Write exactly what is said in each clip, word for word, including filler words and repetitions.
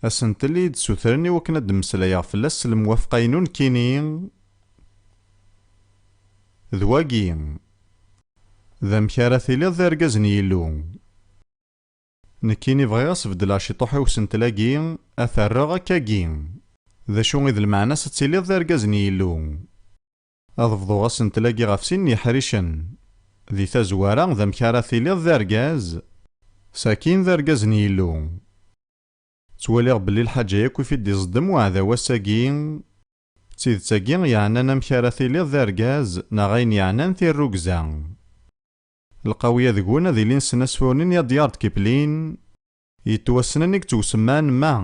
Asentel i yi-d-ssutren i wakken ad d-mmeslayeɣ fell-as s lemwafqa-inu nekkini d wagi. D amek ara tiliḍ d argaz n Yillu? Nekkini bɣiɣ ad s-beddleɣ ciṭuḥ i usentel-agi, ad t-rreɣ akkagi. D acu i d lmeɛna-s ad tiliḍ d argaz n Yillu? Ad bḍuɣ asentel-agi ɣef sin n yeḥricen. Di tazwara, d amek ara tiliḍ d argaz, sakin d argaz n Yillu. Ttwaliɣ belli lḥaǧa yakk i f-id-iẓeddem uɛdaw ass-agi, d tidet-agi yeɛnan amek ara tiliḍ d argaz neɣ ayen yeɛnan tirrugza. Lqawiya deg-wen ad ilin ssnasfurnin Yadyard Kiplin, yettwassnen i yettwsemman ma.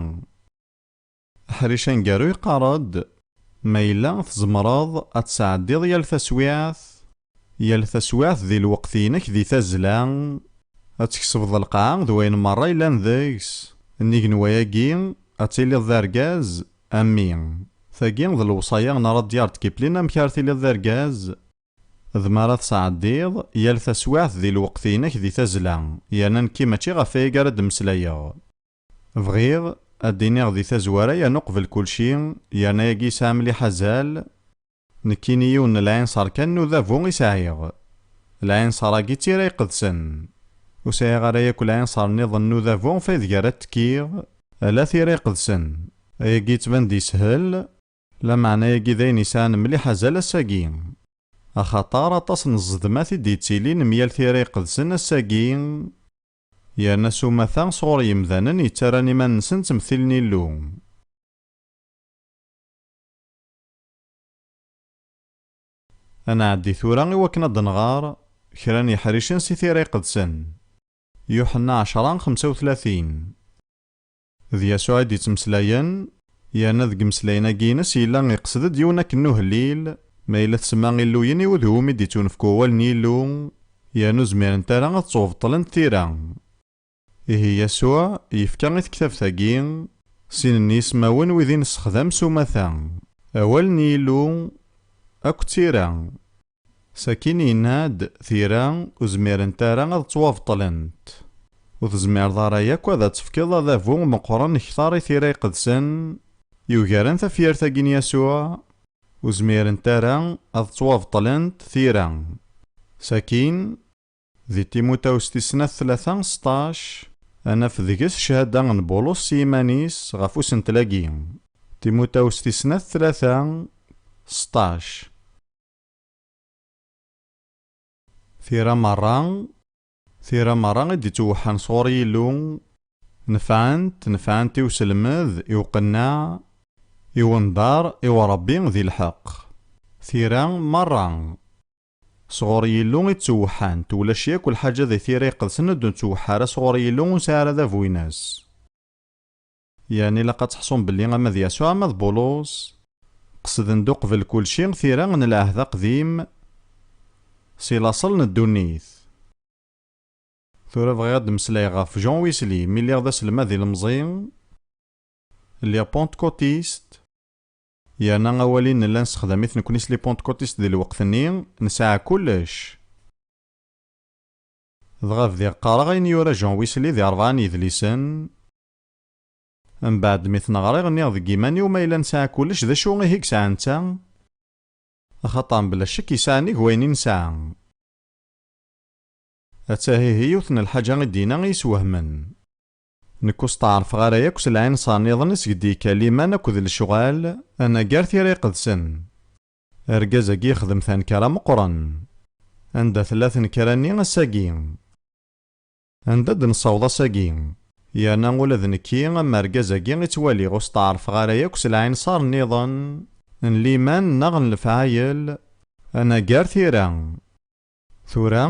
Aḥric aneggaru yeqqar-d: ma yella tzemreḍ ad tesɛeddiḍ yal taswiɛt, yal taswiɛt di lweqt-inek di tazzla, ad tkesbeḍ lqaɛa d wayen merra yellan deg-s, nnig n wayagi ad tiliḍ d argaz, a mmi. Tagi d lewṣaya n Rudyard Kipling, amek ara tiliḍ d argaz, d mi ara tesɛeddiḍ yal taswiɛt di lweqt-inek di tazzla, yerna nekki mačči ɣef wayagi ara d-mmeslayeɣ. Bɣiɣ ad d-iniɣ di tazwara yerna uqbel kulci, yerna ayagi yesɛa mliḥ azal, nekkini yiwen n lɛinṣer kan n udabu i sɛiɣ. Lɛinṣer-agi d tira iqedsen. Ur sɛiɣ ara yakk lɛinṣer nniḍen n udabu ɣef aydeg ara ttekkiɣ, ala tira iqedsen. Ayagi yettban-d yeshel, lameɛna ayagi d ayen yesɛan mliḥ azal ass-agi. Axaṭer aṭas n ẓẓedmat i d-yettilin mgal tira iqedsen ass-agi, yerna s umata sɣur yemdanen yettarran iman-nsen d tmtilt n Yillu. Ad nɛeddi tura i wakken ad d-nɣer kra n yeḥricen si tira iqedsen. Yuḥenna ɛecra xemsa u tlatin. D Yasuɛ i d-yettmeslayen, yerna deg imeslayen-agi-ines yella iqsed-d yiwen akken n uhellil, ma yella tsemma illuyen i wudhum i d-yettunefk wawal n Yillu, yerna ur zmirent ara ad ttwabeṭṭlent tira. Ihi Yasuɛ yefka i tektabt-agi sin n yismawen wid i nessexdam s umata, awal n Yillu akked tira. Sakin yenna-d, tira ur zmirent ara ad ttwabeṭṭlent. Ur tezmireḍ ara yakk ad tefkeḍ adabu meqqren kter i tira iqedsen yugaren tafyirt-agi n Yasuɛ, ur zmirent ara ad ttwabeṭṭlent tira. Sakin, di Timutawes tis snat tlata seṭṭac, ad naf deg-s cchada n Bulus s yiman-is ɣef usentel-agi. Timutawes tis snat tlata seṭṭac. Tira merra, tira merra i d-ittewḥan sɣur Yillu, nefɛent, nefɛent i uselmed, i uqenneɛ, i wendar, i uṛebbi di lḥeqq. Tira merra sɣur Yillu i ttewḥant, ulac yakk lḥaǧa di tira iqedsen ur d-nettewḥ ara sɣur Yillu ur nesɛi ara adabu-ines. Yeɛni ilaq ad teḥṣum belli ama d Yasuɛ ama d Bulus, qesden-d uqbel kulci tira n Lɛehd Aqdim si laṣel n ddunit. Tura bɣiɣ ad d-mmeslayeɣ ɣef Jean Wesley, mi lliɣ d aselmad ilemẓi, lliɣ pentecôtiste, yerna awal i nella nessexdam-it nekkni s les pentecôtistes di lweqt-nni, nesɛa kullec. Dɣa bdiɣ qqareɣ ayen yura Jean Wesley di rebɛa n yedlisen. Mbeɛd mi ten-ɣriɣ, nniɣ deg yiman-iw ma yella nesɛa kullec, d acu ihi yesɛa netta? Axaṭer mebla ccek yesɛa nnig wayen i nesɛa. Atta ihi yiwet n lḥaǧa i d-yenna i yeswehmen. Nekk ur steɛṛfeɣ ara yakk s lɛinṣer nniḍen i seg d-yekka liman akked lecɣal, anagar tira iqedsen. Argaz-agi yexdem tankara meqqren. Anda tella tnekkra-nni ass-agi? Anda d-nessaweḍ ass-agi? Yerna ula d nekki, am argaz-agi i ttwaliɣ ur steɛṛfeɣ ara yakk s lɛinṣer nniḍen n liman neɣ n lefɛayel, anagar tira. Tura,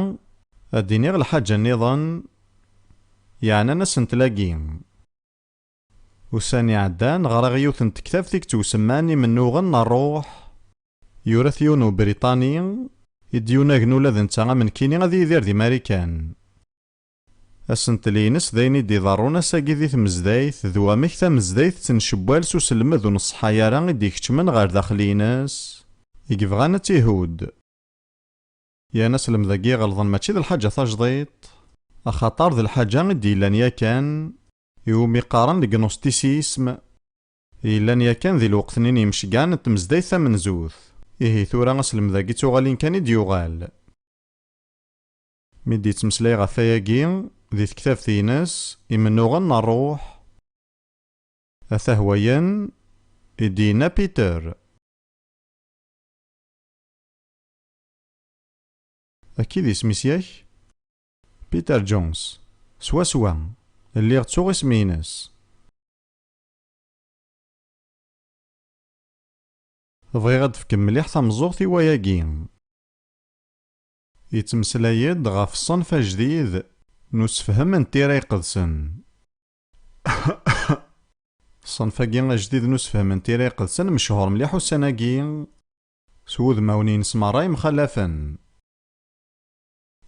ad d-iniɣ lḥaǧa nniḍen yeɛnan asentel-agi. Ussan iɛeddan, ɣriɣ yiwet n tektabt i yettwasemman Imennuɣen n Ṛṛuḥ. Yura-t yiwen n Ubriṭani, i d-yunagen ula d netta am nekkini ad yidir di Marikan. Asentel-ines d ayen i d-iḍerrun ass-agi di tmezdayt, d wamek tamezdayt tettncewwal s uselmed ur nṣeḥḥa ara i d-ikeččmen ɣer daxel-ines, i yebɣan ad tt-ihudd. Yerna aselmed-agi iɣelḍen mačči d lḥaǧa tajdiṭ, axaṭer d lḥaǧa i d-yellan yakan, iwumi qqaren le gnosticisme, yellan yakan di lweqt-nni n yimceggɛen n tmezdayt tamenzut. Ihi tura aselmed-agi d tuɣalin kan i d-yuɣal. Mi d-yettmeslay ɣef wayagi, di tektabt-ines, Imennuɣen n ṛṛuḥ, atah wayen i d-yenna Peter. Akka i d isem-is yak? Peter Jones. Swaswa. Lliɣ ttuɣ isem-ines. Bɣiɣ ad d-tefkem mliḥ tameẓẓuɣt i wayagi. Yettmeslay-d ɣef ṣṣenf ajdid n usefhem n Tira Iqedsen. Ṣṣenf-agi ajdid n usefhem n Tira Iqedsen mechuṛ mliḥ ussan-agi s wudmawen-ines merra yemxalafen.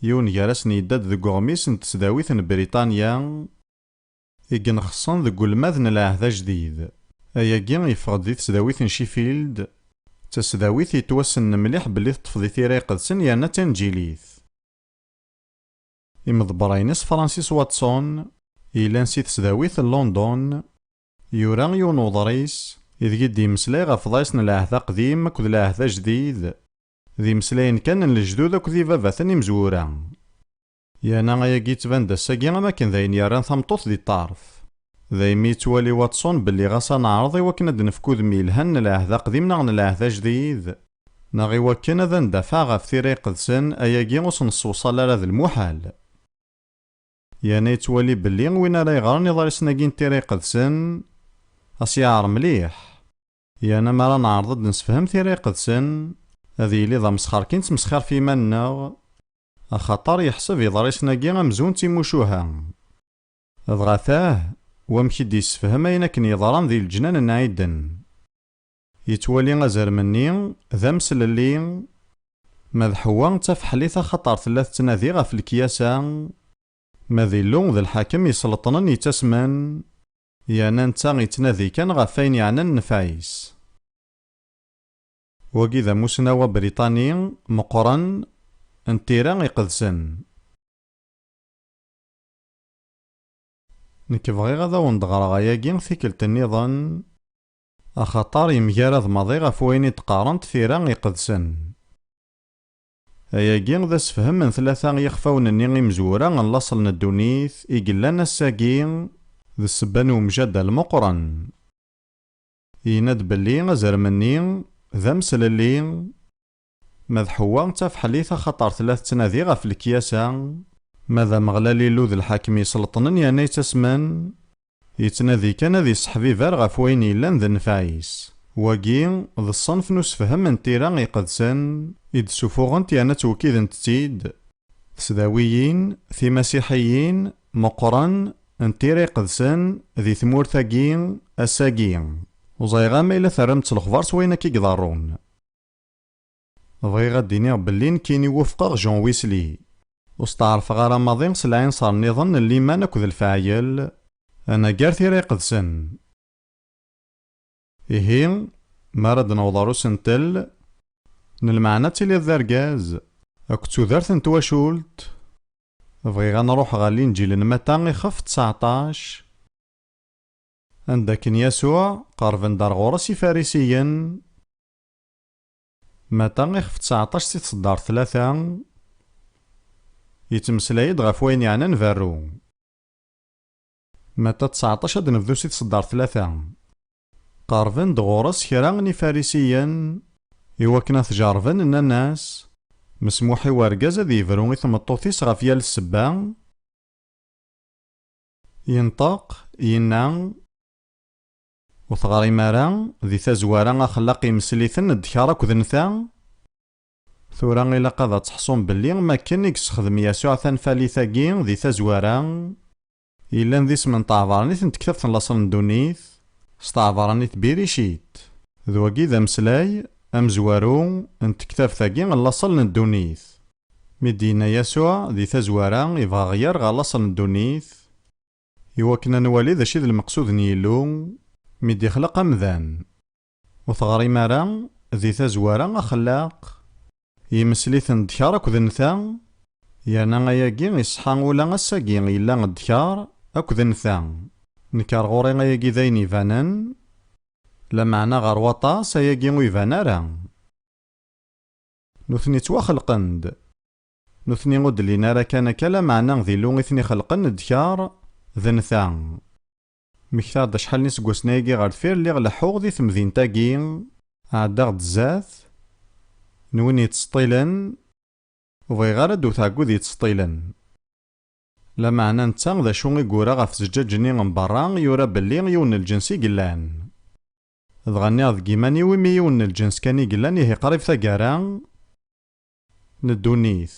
Yiwen gar-asen yedda-d deg uɣmis n tesdawit n Briṭanya, i inxeṣṣen deg ulmad n lɛehd ajdid. Ayagi yeffeɣ-d di tesdawit n Sheffield, d tasdawit yettwassnen mliḥ belli teṭṭef di Tira Iqedsen yerna d tanǧilit. Imḍebber-ines Francis Watson, yellan si tesdawit n London, yura yiwen uḍris ideg i d-yemmeslay ɣef uḍris n lɛehd aqdim akked lɛehd ajdid, d imeslayen kan n lejdud akked ibabaten imezwura. Yerna ayagi yettban-d ass-agi am akken d ayen yerran tameṭṭut di ṭṭerf. Daymi yettwali Watson belli ɣas ad neɛreḍ i wakken ad d-nefk udem yelhan n lɛehd aqdim neɣ n lɛehd ajdid, neɣ i wakken ad ndafeɛ ɣef Tira Iqedsen, ayagi ur s-nessewṣal ara d lmuḥal. Yerna yettwali belli win ara yeɣren iḍrisen-agi n Tira Iqedsen, ad s-yeɛreḍ mliḥ. Yerna mi ara neɛreḍ ad d-nessefhem Tira Iqedsen, ad yili d amesxer kan i nettmesxir f yiman-nneɣ, axaṭer yeḥseb iḍrisen-agi amzun d timucuha. Dɣa tah, wamek i d-yessefhem ayen akken yeḍran di leǧnan n Ɛiden. Yettwali azrem-nni d amslelli, ma d Ḥewwa d tafeḥlit axaṭer tella tettnadi ɣef lekyasa, ma d Illu d lḥakem yesleṭnen yettasmen, yerna netta yettnadi kan ɣef wayen yeɛnan nnfeɛ-is. Wagi d amusnaw abriṭani meqqren n Tira Iqedsen. Nekk bɣiɣ ad awen-d-ɣreɣ ayagi tikkelt nniḍen, axaṭer yemgarad maḍi ɣef wayen i d-qqarent Tira Iqedsen. Ayagi d asefhem n tlata yixfawen-nni imezwura n laṣel n ddunit i yellan ass-agi, d ssebba n umjadal meqqren. Yenna-d belli azrem-nni d amslelli, ma d Ḥewwa d tafeḥlit axaṭer tella tettnadi ɣef lekyasa, ma d Ameɣlal Illu d lḥakem yesleṭnen yerna yettasmen, yettnadi kan ad yesseḥbiber ɣef wayen yellan d nnfeɛ-is. Wagi d ṣṣenf n usefhem n Tira Iqedsen i d-ssufuɣent yerna ttwekkident-tt-id tesdawiyin timasiḥiyin meqqren n Tira Iqedsen di tmurt-agi ass-agi. Ur ẓriɣ ama yella terram-tt lexbar s wayen akka i iḍerrun. Bɣiɣ ad d-iniɣ belli nekkini wufqeɣ Jean Wesley. Ur steɛṛfeɣ ara maḍi s lɛinṣer nniḍen n liman akked lfeɛyel, anagar Tira Iqedsen. Ihi, mi ara d-naweḍ ɣer usentel n lmeɛna ad tiliḍ d argaz akked tudert n twacult, bɣiɣ ad nruḥ ɣer Linǧil n Mata ixef tseɛṭac, anda akken Yasuɛ qerben-d ar ɣur-s Ifarisiyen. Mata ixef tseɛṭac si tseddart tlata, yettmeslay-d ɣef wayen yeɛnan berru. Mata tseɛṭac ad d-nebdu si tseddart tlata. Qerben-d ɣur-s kra n Ifarisiyen, i wakken ad t-jerrben, nnan-as, mesmuḥ i wergaz ad yebru i tmeṭṭut-is ɣef yal ssebba. Yenṭeq, yenna, ur teɣrim ara, di tazwara axellaq yemsel-iten ddkar akked nta? Tura ilaq ad teḥṣum belli am akken i yessexdem Yasuɛ tanfalit-agi di tazwara, yellan d isem n tɛebranit n tektabt n laṣel n ddunit, s tɛebranit Biricit. D wagi d ameslay amezwaru n tektabt-agi n laṣel n ddunit. Mi d-yenna Yasuɛ di tazwara, ibɣa ɣer laṣel n ddunit, i wakken ad nwali d acu i d lmeqsud n Yillu mi d-ixleq amdan. Ur teɣrim ara, di tazwara axellaq, yemsel-iten ddkar akked nta, yerna ayagi iṣeḥḥa ula ass-agi yella ddkar akked nta. Nekk ar ɣur-i ayagi d ayen ibanen, lameɛna ɣer waṭas ayagi ur iban ara. Nutni ttwaxelqen-d. Nutni ur d-llin ara kan akka, lameɛna d Illu i ten-ixelqen, ddkar d netta. Mmektaɣ-d acḥal n iseggasen ayagi ɣer deffir, lliɣ leḥḥuɣ di temdint-agi, ɛeddaɣ-d zdat n win yettseṭṭilen, ur bɣiɣ ara ad d-wteɣ deg wid yettseṭṭilen. Lameɛna netta d acu i yura ɣef zzǧaǧ-nni n berra, yura belli yiwen n lǧens i yellan. Dɣa nniɣ deg iman-iw, imi yiwen n lǧens kan i yellan, ihi qrib taggara n ddunit.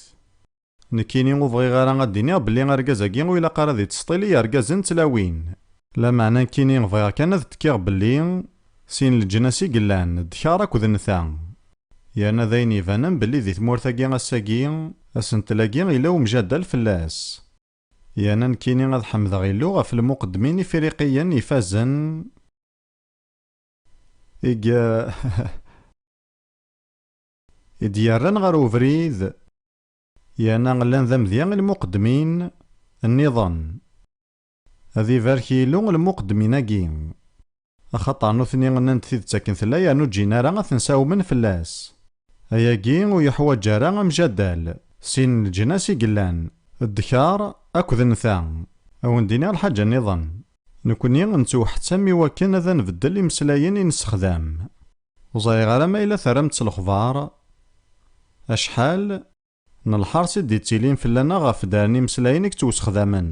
Nekkini ur bɣiɣ ara ad d-iniɣ belli argaz-agi ur ilaq ara ad ittseṭṭil i yergazen d tlawin. Lameɛna nekkini bɣiɣ kan ad ttekkiɣ belli sin leǧnas i yellan, ddkar akked netta. Yerna d ayen ibanen belli di tmurt-agi ass-agi, asentel-agi yella umjadal fell-as. Yerna nekkini ad ḥemdeɣ Illu ɣef lmuqeddmin ifriqiyen ifazen i d-, i d-yerran ɣer ubrid, yerna llan d amedya i lmuqeddmin nniḍen. Ad ibarek Yillu lmuqeddmin-agi, axaṭer nutni nnan-d tidet akken tella, yernu ur ǧǧin ara ad ten-sawmen fell-as. Ayagi ur yeḥwaǧ ara amjadal, sin n leǧnas i yellan, ddkar akked netta. Ad wen-d-iniɣ lḥaǧa nniḍen. Nekni nettweḥttam i wakken ad nbeddel imeslayen i nessexdam. Ur ẓriɣ ara ma yella terram-tt s lexbar acḥal n lḥerṣ i d-ittilin fell-aneɣ ɣef ddar n imeslayen i yettwasexdamen.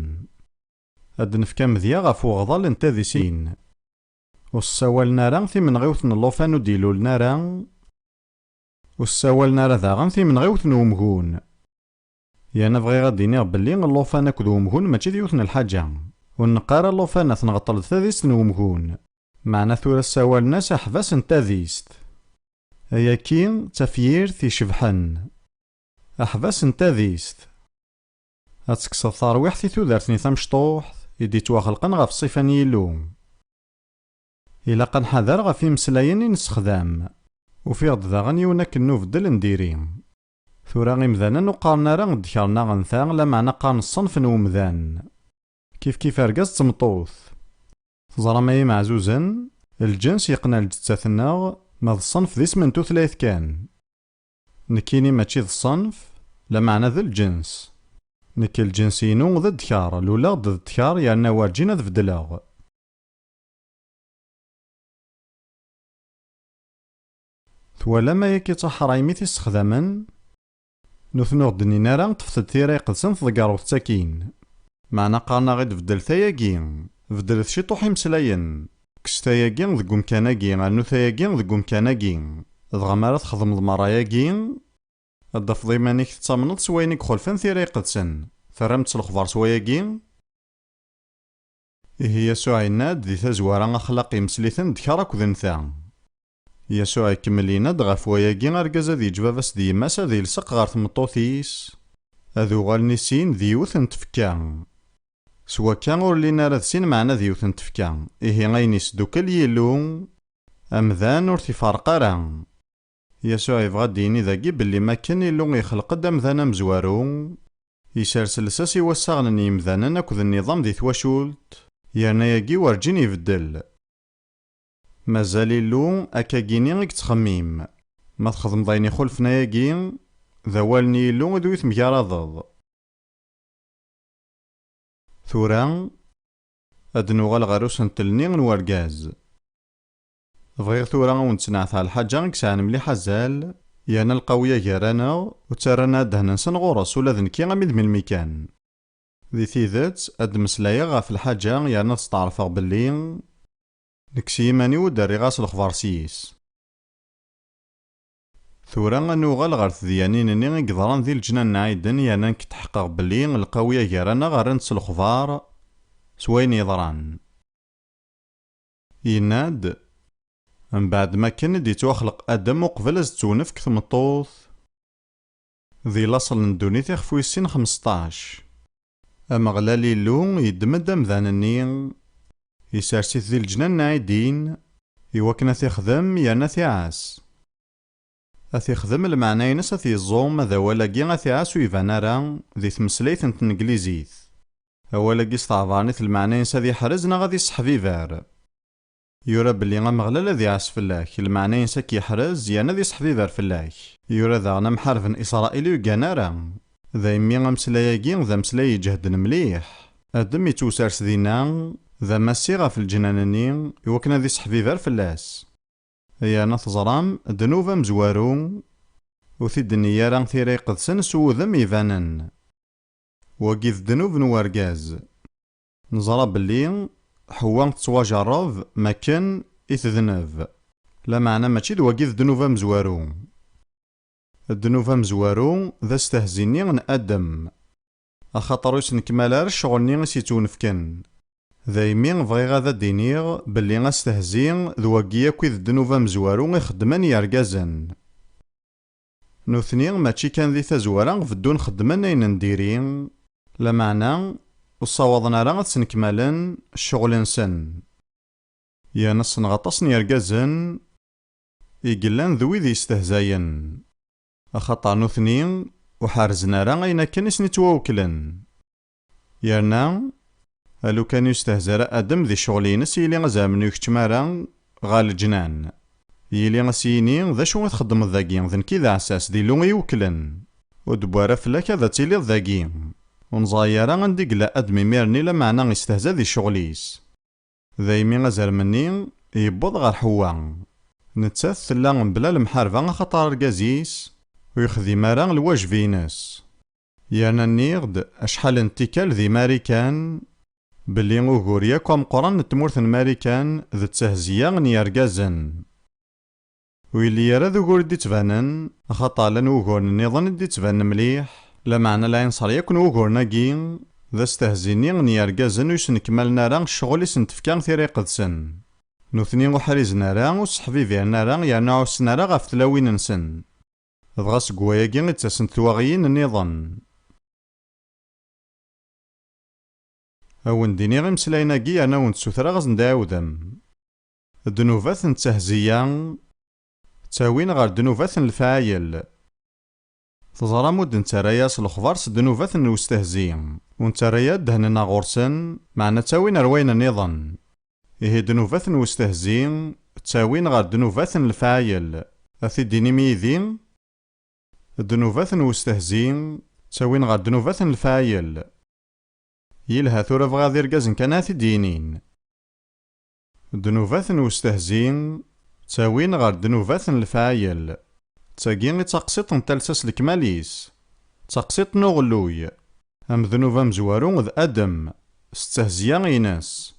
Ad d-nefk amedya ɣef uɣḍal n tadisin. Ur ssawalen ara timenɣiwt n llufan ur d-ilulen ara, ur ssawalen ara daɣen timenɣiwt n umgun. Yerna bɣiɣ ad d-iniɣ belli llufan akked umgun mačči d yiwet n lḥaǧa. Ur neqq ara llufan ad t-nɣeṭṭel d tadist n umgun. Meɛna tura ssawalen-as aḥbas n tadist. Ayaki d tafyirt icebḥen. Aḥbas n tadist. Ad tekkseḍ tarwiḥt i tudert-nni tamecṭuḥt i d-ittwaxelqen ɣef ṣṣifa n Yillu. Ilaq ad nḥader ɣef imeslayen i nessexdam. Ufiɣ-d daɣen yiwen akken n ubeddel n diri. Tura imdanen ur qqaren ara ddkar neɣ nta, lameɛna qqaren ṣṣenf n umdan. Kifkif argaz d tmeṭṭut. Teẓram ay imeɛzuzen, lǧens yeqqen ar lǧettat-nneɣ, ma d ṣṣenf d isem n tutlayt kan. Nekkini mačči d ṣṣenf, lameɛna d lǧens. Nekk lǧens-inu d ddkar, luleɣ-d d ddkar yerna werǧin ad beddleɣ. Twalam ayagi d taḥraymi i t-issexdamen? Nutni ur ɣ-d-nnin ara ṭṭfet-d tira iqedsen tḍeggreḍ-tt akkin. Meɛna qqaren-aɣ-id beddlet ayagi, beddlet ciṭuḥ imeslayen. Kkset ayagi deg umkan-agi, rnut ayagi deg umkan-agi. Dɣa mi ara txedmeḍ merra-agi, ad d-tafeḍ iman-ik tettamneḍ s wayen i ixulfen tira iqedsen. Terram-tt s lexbar s wayagi? Ihi Yasuɛ yenna-d di tazwara axlaq imsel-iten ddkar akked nta. Yasuɛ ikemmel yenna-d ɣef wayagi argaz ad yeǧǧ baba-s d yemma-s ad ilseq ɣer tmeṭṭut-is, ad uɣalen i sin d yiwet n tfekka. S wakka ur llin ara d sin meɛna d yiwet n tfekka. Ihi ayen isdukkel Yillu, amdan ur t-iferreq ara. Yasuɛ yebɣa ad d-yini dagi belli makken Illu ixleq-d amdan amezwaru, isers llsas i wassaɣen n yimdanen akked nniḍam di twacult, yerna ayagi werǧin ibeddel. Mazal Illu akkagini i yettxemmim. Ma txedmeḍ ayen ixulfen ayagi, d awal n Yillu i d wi temgaradeḍ. Tura, ad d-nuɣal ɣer usentel-nni n wergaz. Bɣiɣ tura ad wen-d-sneɛteɣ lḥaǧa i yesɛan mliḥ azal, yerna lqawya gar-aneɣ, ur ttarran ara ddehn-nsen ɣur-s ula d nekki armi d melmi kan. Di tidet, ad d-meslayeɣ ɣef lḥaǧa yerna ad steɛṛfeɣ belli nekk s yiman-iw ur d-rriɣ ara s lexbar s yis. Tura ad nuɣal ɣer tedyanin-nni i yeḍran di leǧnan n Ɛiden, yerna nekk tḥeqqeɣ belli lqawya gar-aneɣ rran-tt s lexbar s wayen yeḍran. Yenna-d, mbeɛd makken i d-yettwaxleq Adem uqbel ad s-d-tewnefk tmeṭṭut, di laṣel n ddunit ixef wis sin xmesṭac. Ameɣlal Illu yeddem-d amdan-nni, isers-it di leǧnan n Ɛidin, iwakken ad t-ixdem yerna ad t-iɛass. Ad t-ixdem lmeɛna-ines ad t-yeẓẓum, d awal-agi ad t-iɛass ur iban ara di tmeslayt n tneglizit. Awal-agi s tɛebṛanit lmeɛna-ines ad iḥrez neɣ ad isseḥbiber. Yura belli Ameɣlal ad iɛas fell-ak, lmeɛna-ines ad k-yeḥrez yerna ad isseḥbiber fell-ak. Yura daɣen amḥareb n Isṛayil ur yeggan ara. Daymi ameslay-agi d ameslay iǧehden mliḥ. Adem ittewser s dinna, d amassi ɣef leǧnan-nni, iwakken ad isseḥbiber fell-as. Yerna teẓram, ddnub amezwaru, ur t-id-tenni ara Tira Iqedsen s wudem ibanen. Wagi d ddnub n urgaz. Neẓra belli Ḥewwa tettwajerreb makken i tedneb. Lameɛna mačči d wagi d ddnub amezwaru. Ddnub amezwaru d astehzi-nni n Adem. Axaṭer ur s-nekmal ara ccɣel-nni i s-yettwnefken. Daymi bɣiɣ ad d-iniɣ belli astehzi d wagi akk i d ddnub amezwaru i xeddmen yergazen. Nutni mačči kan di tazwara beddun xeddmen ayen n diri, lameɛna ur ssawaḍen ara ad snekmalen ccɣel-nsen. Yerna ssneɣ aṭas n yergazen i yellan d wid yestehzayen, axaṭer nutni ur ḥerzen ara ayen akken i sen-ittwaweklen. Yerna, alukan ur yestehza ara Adem di ccɣel-ines, yili azrem-nni ur ikeččem ara ɣer leǧnan. Yili a s-yini, d acu i txeddmeḍ dagi, d nekk i d aɛessas, d Illu i iweklen. Ur d-wwi ara fell-ak ad tiliḍ dagi. Ur neẓri ara anda i yella Adem imir-nni, lameɛna istehza di ccɣel-is. Daymi azrem-nni yewweḍ ɣer Ḥewwa. Nettat tella mebla lemḥarba axaṭer argaz-is ur yexdim ara lwajeb-ines. Yerna nniɣ-d acḥal n tikkal di Marikan belli ugur yakk ameqqran n tmurt n Marikan d ttehziya n yergazen. Ur yelli ara d ugur i d-ittbanen, axaṭer llan wuguren nniḍen i d-ittbanen mliḥ, lameɛna lɛinṣer yakk n wuguren-agi d astehzi-nni n yergazen ur snekmalen ara ccɣel i sen-tefka Tira Iqedsen. Nutni ur ḥrizen ara, ur sseḥbibiren ara, yerna ur ɛussen ara ɣef tlawin-nsen. Dɣa seg wayagi i d-ttasent twaɣiyin nniḍen. A wen-d-iniɣ imeslayen-agi yerna a wen-d-ssutreɣ ad ten-d-tɛiwdem. Ddnubat n ttehziya ttawin ɣer ddnubat n lefɛayel. Teẓram ur d-nettarra ara s lexbar s ddnubat n ustehzi, ur nettarra ara ddehn-nneɣ ɣur-sen, meɛna ttawin ar wayen nniḍen. Ihi ddnubat n ustehzi ttawin ɣer ddnubat n lefɛayel. A t-id-tinim yid-i? Ddnubat n ustehzi ttawin ɣer ddnubat n lefɛayel. Yelha, tura bɣiɣ d irgazen kan ad t-id-yinin. Ddnubat n ustehzi ttawin ɣer ddnubat n lefɛayel. D tagi i d taqsiṭ n talsa s lekmal-is, d taqsiṭ n uɣelluy. Amednub amezwaru d Adem, s ttehziya-ines.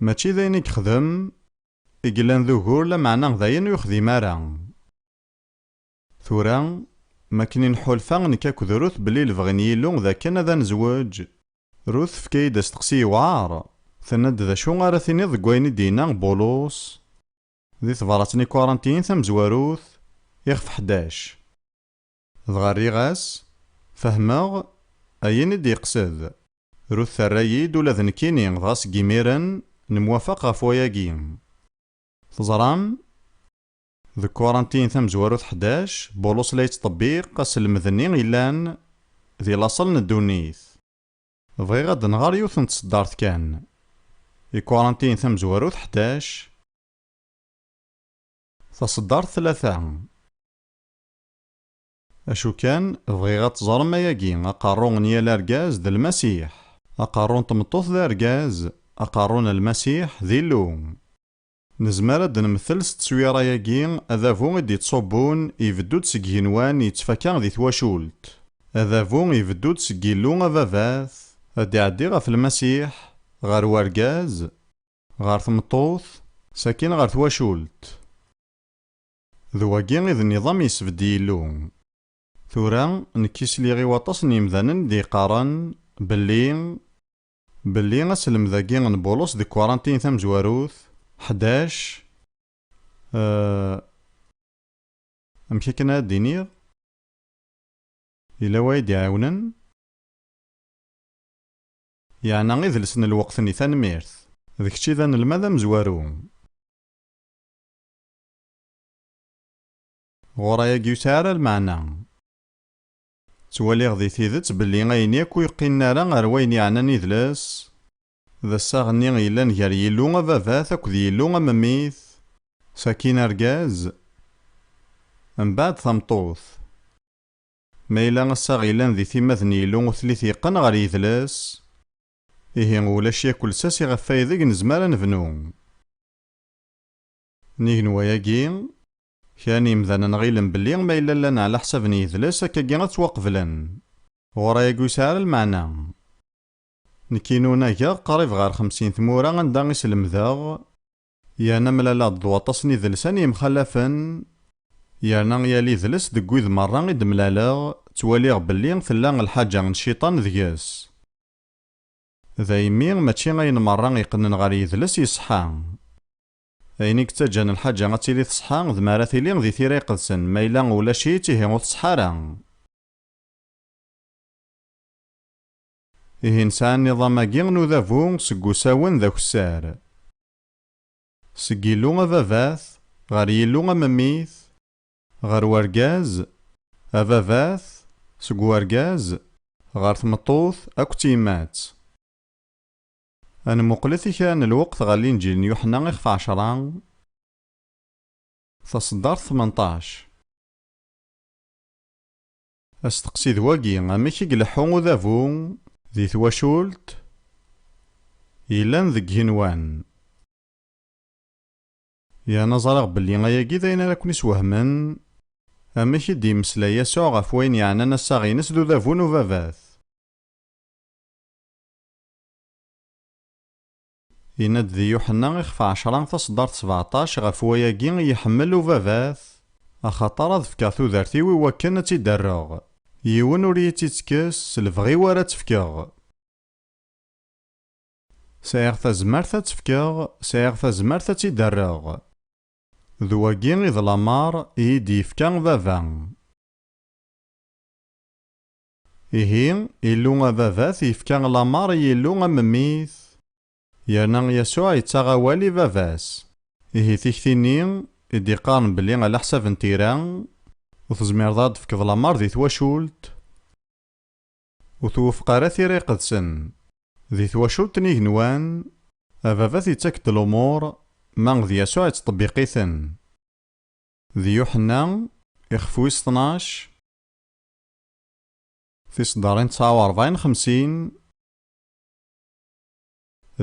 Mačči d ayen i yexdem i yellan d ugur, lameɛna d ayen ur yexdim ara. Tura, makken i nḥulfa nekk akked Ruth belli lebɣi n Yillu d akken ad nezweǧ, Ruth tefka-yi-d asteqsi yewɛer. Tenna-d d acu ara tiniḍ deg wayen i d-yenna Bulus di tebrat n Ikurantiyen tamezwarut, ixef ḥdac. Dɣa rriɣ-as, fehmeɣ ayen i d-yeqsed. Ruth terra-yi-d ula d nekkini, dɣa seg imiren nemwafaq ɣef wayagi. Teẓram, deg Kurantiyen tamezwarut ḥdac, Bulus la yettṭebbiq aselmed-nni yellan di laṣel n ddunit. Bɣiɣ ad d-nɣer yiwet n tseddart kan. Ikurantiyen tamezwarut ḥdac, taseddart tlata. Acu kan, bɣiɣ ad teẓrem ayagi, aqerru n yal argaz d Lmasiḥ, aqerru n tmeṭṭut d argaz, aqerru n Lmasiḥ d Illu. Nezmer ad d-nemtel s tteswira-agi adabu i d-yettṣubbun ibeddu-d seg igenwan yettfaka di twacult. Adabu ibeddu-d seg Illu Ababat, ad d-iɛeddi ɣef Lmasiḥ, ɣer wergaz, ɣer tmeṭṭut, sakin ɣer twacult. D wagi i d nniḍam yesbedd Yillu. Tura, nekki sliɣ i waṭas n yemdanen i d-yeqqaren belli, belli aselmed-agi n Bulus deg Kurantiyen tamezwarut, ḥdac, eh, amek akken ad d-iniɣ? Yella wa i d-iɛiwnen? Yeɛna idles n lweqt-nni, tanemmirt. D kečč i d anelmad amezwaru. Ɣur-ayagi ur yesɛi ara lmeɛna. D Ttwaliɣ di tidet belli ayen yakk ur yeqqinen ara ar wayen yeɛnan idles, d assaɣ-nni yellan gar Yillu ababat akked Yillu amemmit, sakin argaz, mbeɛd tameṭṭut. Ma yella assaɣ yellan di timmad n Yillu ur telli teqqen ɣer yidles, ihi ulac yakk lsas iɣef aydeg nezmer ad nebnu. Nnig n wayagi, kra n yemdanen ɣilen belli ma yella llan ɛla ḥsab n yidles, akkagi ad ttwaqeblen. Ɣur-i ayagi ur yesɛi ara lmeɛna. Nekki nunageɣ qrib ɣer xemsin tmura anda i slemdeɣ, yerna mlaleɣ-d d waṭas n idelsan yemxalafen, yerna yal idles deg wid merra i d-mlaleɣ, ttwaliɣ belli tella lḥaǧa n cciṭan deg-s. Daymi, mačči ayen merra yeqqnen ɣer yidles yeṣḥa. Ayen i yettaǧǧan lḥaǧa ad tili teṣḥa, d mi ara tili di Tira Iqedsen, ma yella ulac-itt, ihi ur teṣḥa ara. Ihi nesɛa nniḍam-agi n udabu seg usawen d akessar. Seg Yillu ababat, ɣer Yillu amemmit, ɣer wergaz, ababat, seg wergaz, ɣer tmeṭṭut akked tyemmat. Ad nmuqlet i kra n lweqt ɣer Linǧil n Yuḥenna ixef ɛecra, taṣeddart tmenṭac. Asteqsi d wagi, amek i ileḥḥu udabu di twacult yellan deg igenwan? Yerna ẓriɣ belli ayagi d ayen ara ken-iswehmen, amek i d-yemmeslay Yasuɛ ɣef wayen yeɛnan assaɣ-ines d udabu n ubabat. Yenna-d di Yuḥenna ixef ɛecra taṣeddart sbeɛṭac, ɣef wayagi i yi-iḥemmel ubabat, axaṭer ad fkeɣ tudert-iw i wakken ad tt-id-rreɣ. Yiwen ur iyi-tt-ittekkes, s lebɣi-w ara tt-fkeɣ. Sɛiɣ tazmert ad tt-fkeɣ, sɛiɣ tazmert ad tt-id-rreɣ. D wagi i d lameṛ i yi-d-yefka baba. Ihi, Illu ababat yefka lameṛ i Yillu amemmit, yerna Yasuɛ yettaɣ awal i baba-s. Ihi tikti-nni i d-iqqaren belli ɛla ḥsab n tira, ur tezmireḍ ad d-tefkeḍ lameṛ di twacult, ur twufeq ara Tira Iqedsen. Di twacult n igenwan, ababat yettak-d lumuṛ, ma d Yasuɛ yettṭebbiq-iten. Di Yuḥenna, ixef wis tnac, tiseddarin tesɛa u ṛebɛin xemsin,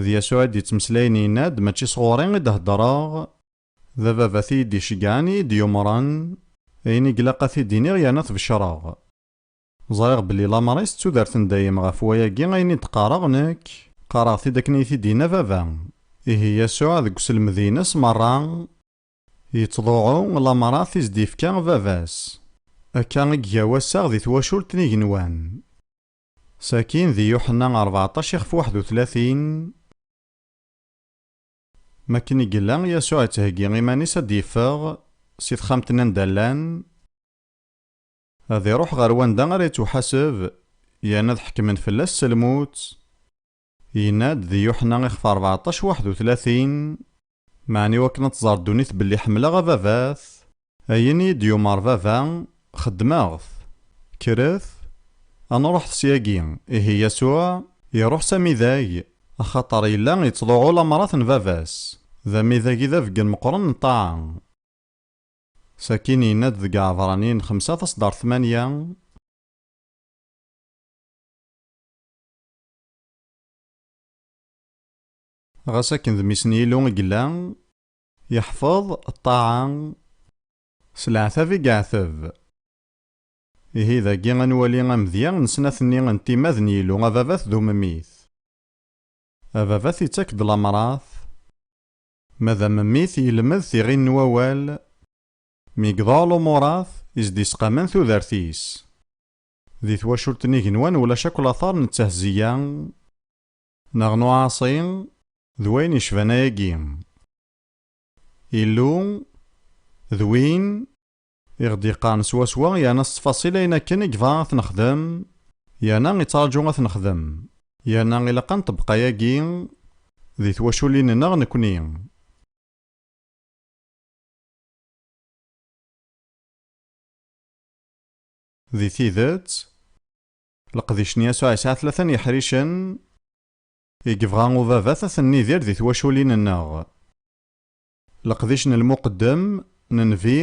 d Yasuɛ i d-yettmeslayen, yenna-d: "Mačči sɣur-i i d-heddreɣ, d ababat i yi-d-iceggɛen, i yi-d-yumṛen, ayen i ilaq ad t-id-iniɣ yerna ad t-beccreɣ." Ẓriɣ belli lameṛ-is d tudert n dayem, ɣef wayagi ayen i d-qqareɣ nekk, qqareɣ-t-id akken i yi-t-id-yenna baba. Ihi Yasuɛ deg uselmed-ines meṛṛa, yettḍuɛu lameṛat i s-d-yefka baba-s. Akka i iga wassaɣ di twacult n igenwan. Sakin di Yuḥenna rbeɛṭac ixef waḥed u tlatin, mi akken i yella Yasuɛ yettheggi iman-is ad d-yeffeɣ si texxamt-nni anda llan, ad iruḥ ɣer wanda ara yettwaḥaseb, yerna ad ḥekmen fell-as s lmut. Yenna-d di Yuḥenna ixef rbeɛṭac waḥed u tlatin, meɛna iwakken ad tẓer ddunit belli ḥemmleɣ a baba-t, ayen i yi-d-yumeṛ baba, xeddmeɣ-t. Kkret, ad nṛuḥet syagi. Ihi Yasuɛ iṛuḥ s amidag, axaṭer yella yettḍuɛu lameṛat n baba-s. D amidag i d abeggen meqqren n ṭṭaɛa. Sakin yenna-d deg Iɛebṛaniyen xemsa taṣeddart tmanya: "Ɣas akken d mmi-s n Yillu i yella, yeḥfeḍ ṭṭaɛa s leɛtab i yeɛteb." Ihi dagi ad nwali amedya n snat-nni n timmad n Yillu, ababat d umemmit. Ababat yettak-d lameṛat, ma d amemmit yelmed tiɣin n wawal, mi iḍuɛ lumuṛat i s-d-isqamen tudert-is. Di twacult n igenwan ulac akk later n ttehziya neɣ n uɛaṣi d wayen yecban ayagi. Illu d win i ɣ-d-yeqqaren swaswa yerna s ttfaṣil ayen akken i yebɣa ad t-nexdem, yerna ittraǧu ad t-nexdem, yerna ilaq ad nṭebbeq ayagi di twaculin-nneɣ nekni. Di tidet, Leqdic n Yasuɛ yesɛa tlata n yeḥricen i yebɣa ubabat ad ten-nidir di twaculin-nneɣ. Leqdic n lmuqeddem, n nnbi,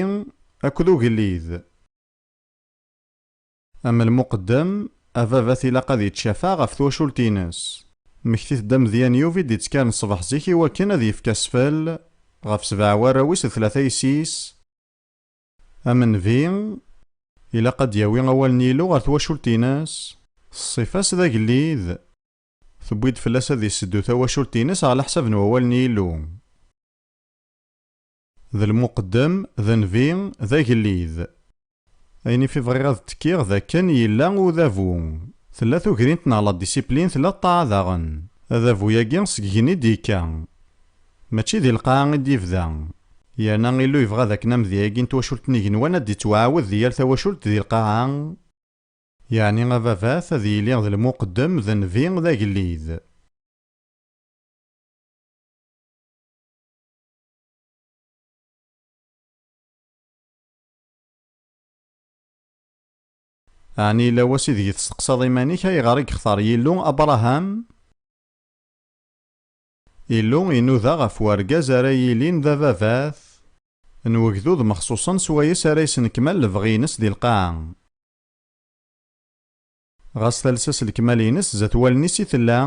akked ugellid. Am lmuqeddem, ababat ilaq ad yettcafeɛ ɣef twacult-ines. Mmektit-d amedya n Yub i d-yettkaren ṣṣbeḥ zik i wakken ad yefk asfel ɣef sebɛa warraw-is d tlata yessi-s. Am nnbi, ilaq ad d-yawi awal n Yillu ɣer twacult-ines. Ṣṣifa-s d agellid, tewwi-d fell-as ad iseddu tawacult-ines ɣer leḥsab n wawal n Yillu. D lmuqeddem, d nnbi, d agellid. Ayen ifi bɣiɣ ad ttekkiɣ d akken yella udabu. Tella tugrint neɣ la discipline, tella ṭṭaɛa daɣen. Adabu-agi seg igenni d-yekka. Mačči di lqaɛa i d-yebda. Yerna Illu yebɣa d akken amedya-agi n twacult n igenwan ad d-ittwaɛawed di yal tawacult di lqaɛa. Yeɛni ababat ad yili d lmuqeddem, d nnbi, d agellid. Ɛni yella wass ideg testeqsaḍ iman-ik ayɣer i yextar Yillu Abṛaham? Illu inuda ɣef wergaz ara yilin d ababat n wegdud mexṣuṣen s wayes ara yesnekmal lebɣi-ines di lqaɛa. Ɣas talsa s lekmal-ines zdat wallen-is i tella,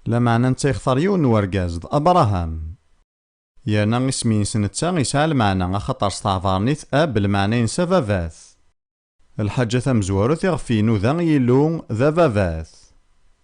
lameɛna netta yextar yiwen n wergaz, d Abṛaham. Yerna isem-ines netta yesɛa lmeɛna, axaṭer s tɛebṛanit ab lmeɛna-ines ababat. Lḥaǧa tamezwarut iɣef inuda Yillu d ababat,